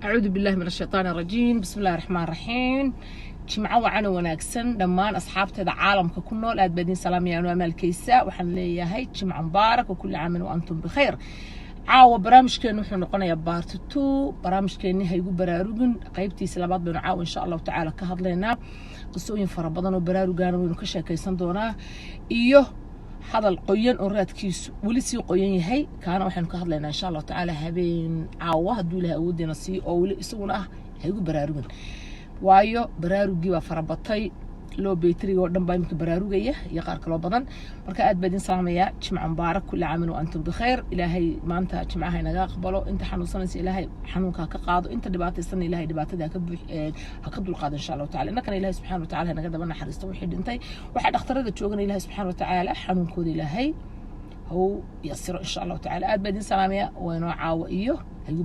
Acuudu billahi min ashaytaan arajiim. Bismi illahi raxmaan raxiim. Jimco wacan oo wanaagsan dhammaan asxaabteeda caalamka ku nool, aad baa idiin salaamaya. Anu amaalkaysa waxaan leeyahay jimco mubaarak wa kulli caamin wa antum bikhayr. Caawa barnaamijkeenu wuxuu noqonayaa part two. Barnaamijkeenni Haygu Baraarugin qaybtiisa labaad baynu caawa insha Allahu tacaala ka hadlaynaa. Qisooyin fara badan oo baraarugaana waynu ka sheekaysan doonaa, iyo hadal qoyan oo raadkiisu weli sii qoyan yahay. Kaana waxaynu ka hadlaynaa insha Allahu tacaala habeen caawa, hadduu Ilahay awooddeena siiyo, oo weli isaguna ah Haygu Baraarugin. Waayo, baraarugii baa farabatay, loo baytriga oo dhan baa iminka baraarugaya iyo qaar kaloo badan. Marka aad baa idin salaamayaa. Jimco mubaarak, kulli caamin wa antum bikhayr. Ilaahay maanta jimcaha inaga aqbalo. Inta xanuunsanaysa Ilaahay xanuunka ha ka qaado, inta dhibaataysanna Ilahay dhibaatada haka buux, ha ka dulqaado insha Allahu tacala. Innakana Ilahay subxana wa tacala naga daba naxariisto wixii dhintay. Waxaa dhakhtarada joogana Ilahay subxana wa tacaala xanuunkooda Ilaahay ha u yasiro insha Allahu tacala. Aad baa idin salaamaya. Waynoo caawa iyo Haygu